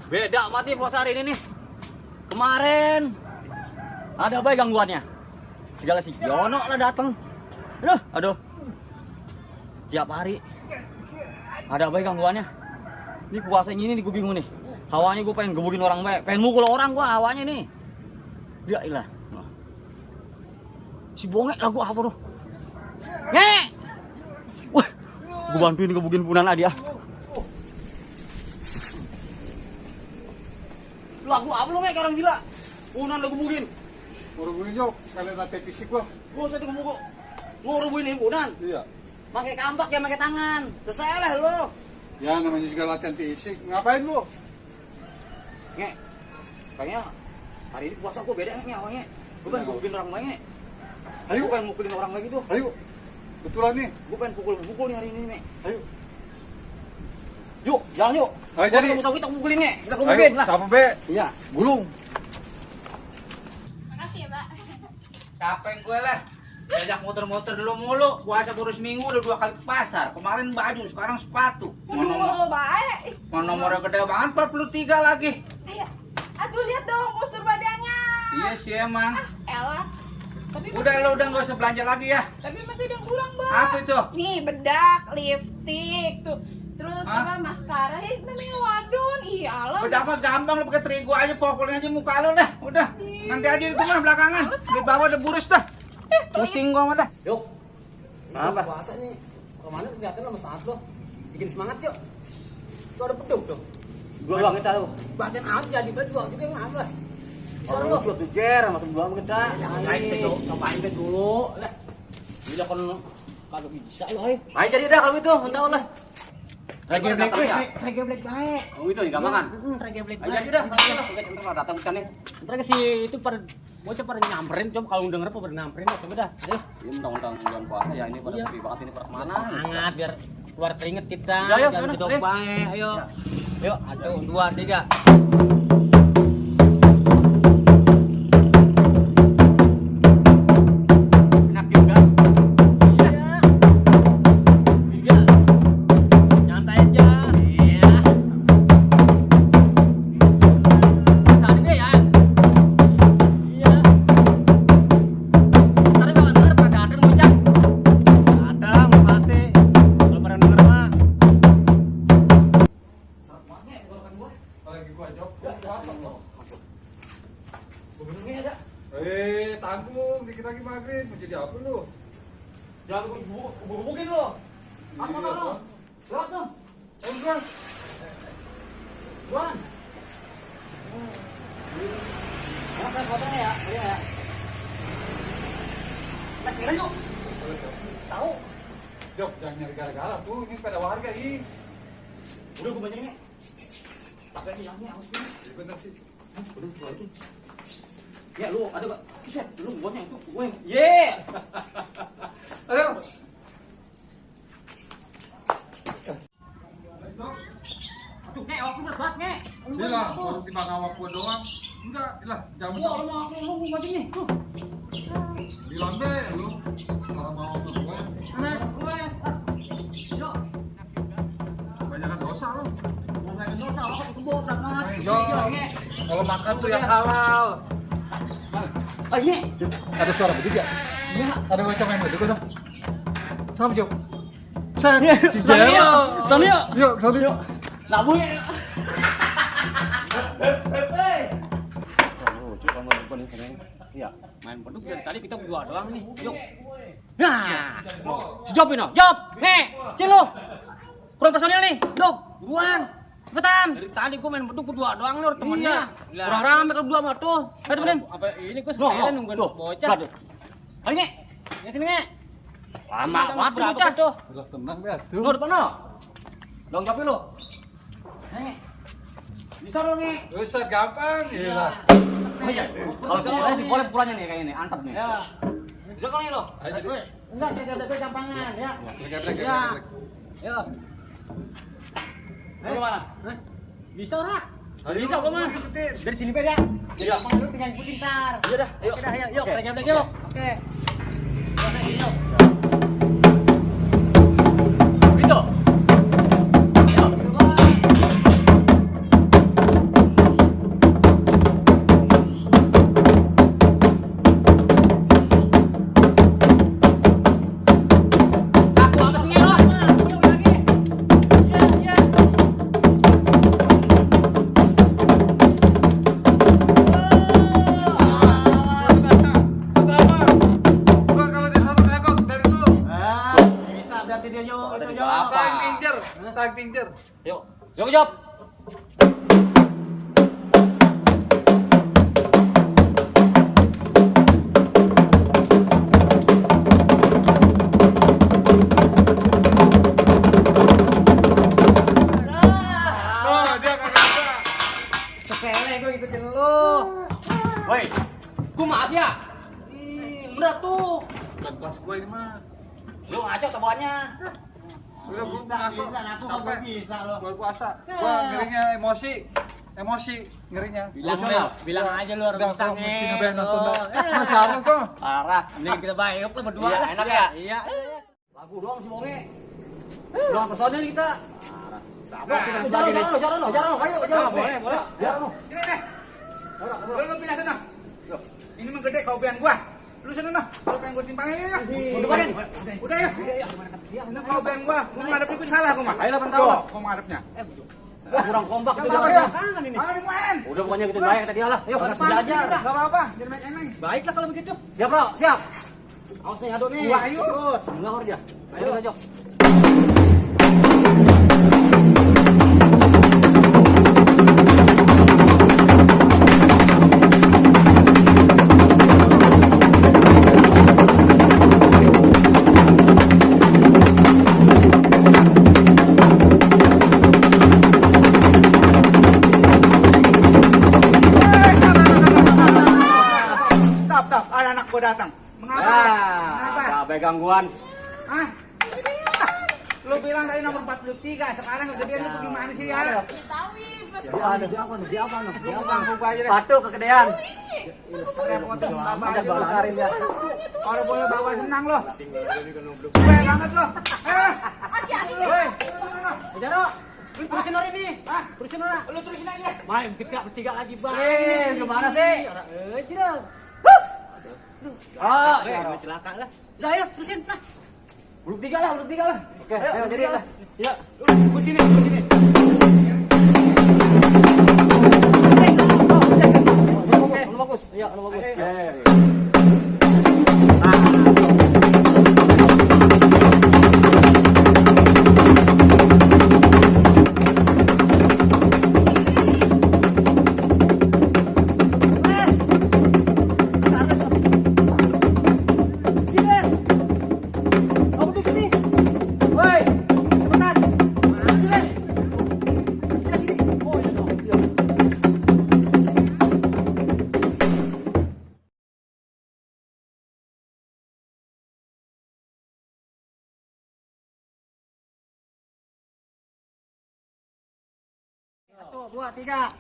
Beda mati puasa hari ini nih. Kemarin ada bayi gangguannya. Segala si Yono lah datang. Aduh. Tiap hari ada bayi gangguannya. Ini puasa ini nih gue bingung nih. Hawanya gue pengen gebukin orang baik, pengen mukul orang gue hawanya nih. Ya ilah. Si bongek lah gue apa tuh? Ngek. Wah, gue bantuin gebukin punan dia. Lagu apa lu kayak orang gila? Punan lo gebukin. Ngurubuin yuk, sekalian latihan fisik gua. Gua usah digembuk. Ngurubuin punan. Iya. Pakai kampak ya, pakai tangan. Terserah lah lo. Ya namanya juga latihan fisik. Ngapain lu? Ngek. Kayaknya hari ini puasa gua beda nih awalnya. Gua pengen gebukin orang lagi. Ayo. Gua pengen mukulin orang lagi tuh. Ayo. Betulan nih. Gua pengen pukul nih hari ini, Mek. Ayo. Yuk, jalan yuk. Ayo jadi. Kita pukulin, Nek. Kita Ayo, gebukin lah. siapa be? Iya. Gulung. Makasih ya, Pak. Capek gue lah. Diajak muter-muter dulu mulu. Puasa baru seminggu udah 2 kali ke pasar. Kemarin baju, sekarang sepatu. Aduh, baik. Mau nomornya gede banget, 43 lagi. Ayo, aduh lihat dong postur badannya. Iya sih emang. Elah. Tapi Udah lo udah nggak usah belanja lagi ya. Tapi masih ada yang kurang, Bang. Apa itu? Nih, bedak, lipstik, tuh. Terus Hah? apa maskara? Namanya wadon. Iyalah. Udah apa gampang lo pakai terigu aja, pokolin aja muka lo dah. Udah. Nanti aja itu mah belakangan. Di bawah udah burus dah. Pusing gua mah dah. Yuk. Apa? Puasa nih. Kemana kelihatan lemes banget lo. Bikin semangat yuk. Tuh ada beduk tuh. Gua doang kita lo. Badan aja jadi beduk juga ngapa. Bisa lo. Lucu tuh jer sama tuh doang kita. Jangan kita yuk. Cobain deh dulu. Lah. Bila kan kagak bisa lo, ayo. Ayo jadi dah kalau itu, entah lah. Reggae black baik. Oh itu nih gampangan. Reggae black Ayo baik. udah, ntar datang ke sana. Ntar ke si itu pada bocah pada nyamperin, coba kalau denger apa pada nyamperin ya, coba dah. Ayo. Ini mentang-mentang bulan puasa ya ini pada sepi banget ini pada kemana? Semangat biar keluar keringet kita. Ya, ayo, jangan mana, cedok Rin? bae. Ayo. Yuk, 1 2 3. Enak juga. Iya. 3. Nyantai aja. Iya. Tadi dia ya. Iya. Tadi kalau denger pada ada ngucap. Ada pasti. Kalau pernah denger mah. Lagi gua jok. Puasa lo. Gubernurnya ada. Tanggung, dikit lagi maghrib. Mau jadi apa lu? Jangan gubuk-gubukin lo. Mas makan lo. Lewat dong. Enggak. Juan. Mana fotonya ya? Iya ya. Mas kira yuk. Tahu. Jok, jangan nyari gara-gara tuh. Ini pada warga ih. Udah gue banyain nih. Pakai hilangnya harus nih. Iya, bener sih. Udah gue lagi. Ya lu ada gak? Buset, lu buatnya itu gue. Ye. Ayo. Aduh, Nek, awak lu berat banget, Nek. Gila, baru timbang awak gua doang. Enggak, lah, jangan Wah, lu mau aku banting nih. Tuh. bilang deh lu. Kalau mau ke gua, Nek, gue. Yuk. kebanyakan dosa lu. Mau main dosa, awak itu bawa berat banget. Jok, Iya, Nek. kalau makan tuh yang halal. Ah, Nek. Ada suara bertiga. Iya. Ada macam main bertiga dong. Sama Jok. Set, si Sana Jel. yuk. Sana yuk. Yuk, sana yuk. Nabung. Lucu kamu lupa nih kayaknya. Iya, main beduk dari tadi kita berdua doang nih. Yuk. Nah. Si Job ini, Job. Nih, lu. Kurang personil nih. Duk, buruan. Cepetan. Dari tadi gue main beduk berdua doang nih temennya. Iya. Kurang rame kalau berdua mah tuh. Ayo temenin. Apa ini gue No, selesai no. nungguin Tuh, bocah. Aduh. Ayo, Nek. Ya sini, Nek. Lama banget Berapa bocah. tuh? Udah tenang deh tuh. Lu depan lo. Dong jawab lu. Nek. Bisa lo, Nek. Bisa gampang, gila. Oh iya. Kalau saya sih boleh pukulannya nih kayak ini, antep nih. Ya. Bisa kalau nih lo. Ayo jadi. Enggak, jaga gampangan ya. Geblek, Ya. geblek. Yuk. Ayo mana? Bisa ora? Ayo, Bisa kok mah. ikutin. Dari sini beda. Jadi gampang lu tinggal ikutin ntar. Iya dah, ayo. Oke dah, ayo, yuk. Oke. Pegang yuk. Oke. Yuk. Gitu. Yuk. Yuk. Jawab, jawab. Oh, dia kagak bisa. Sepele gue ikutin lu. Woi, gue masih ya? Berat tuh. Bukan kelas gua ini mah. Lu ngaco tabuannya. Udah gua masuk. Aku kagak bisa lo. Bulan puasa. Gua ngerinya emosi. Emosi ngerinya. Bilang aja lu harus bisa Sini ben nonton dah. Masih harus tuh. Parah. Mending kita bayar lah berdua. Iya, enak ya? Iya. Lagu doang si Bonge. Udah personil kita. Sabar. Jalan lo. Ayo, jalan. Boleh. Jalan lo. Sini deh. Lu pindah sana. Ini mah gede kaubean gua. Lu sana noh. Kalau pengen gua timpang ayo. Udah ya. Ini kaubean gua. Gua ngadep itu salah gua mah. Ayo lah, pantau. Tuh, gua ngadepnya. Kurang kompak Yang itu apa jalannya. ya? Ayo main. Udah pokoknya gitu baik tadi lah. Yuk, Pada depan. sejajar. Enggak apa-apa. Biar main eneng. Baiklah kalau begitu. Siap, Bro. Siap. Awas nih, aduh nih. Gua ayo. Ngawur dia. Ayo, Jok. Tap, ada anak gua datang. Mengapa? Mengapa? Ada gangguan. Hah? Lu bilang tadi nomor 43, sekarang kegedean lu gimana sih ya? Siapa? Bang, gua aja deh. Batu kegedean. Repotin bapak aja Ada lu. bakarin ya. Kalau boleh bawa senang lo. Gue banget lo. Woi, Jano. Lu terusin orang ini. Hah? Terusin orang. Lu terusin aja. Main kita bertiga lagi, Bang. Gimana sih? Jiro. Oh, ya celaka lah. Udah ayo terusin. Nah. Belum tiga lah. Oke, ayo jadi lah. Ya. Ku sini. Bagus. Iya, bagus. Woi, cepetan. Satu, dua, tiga.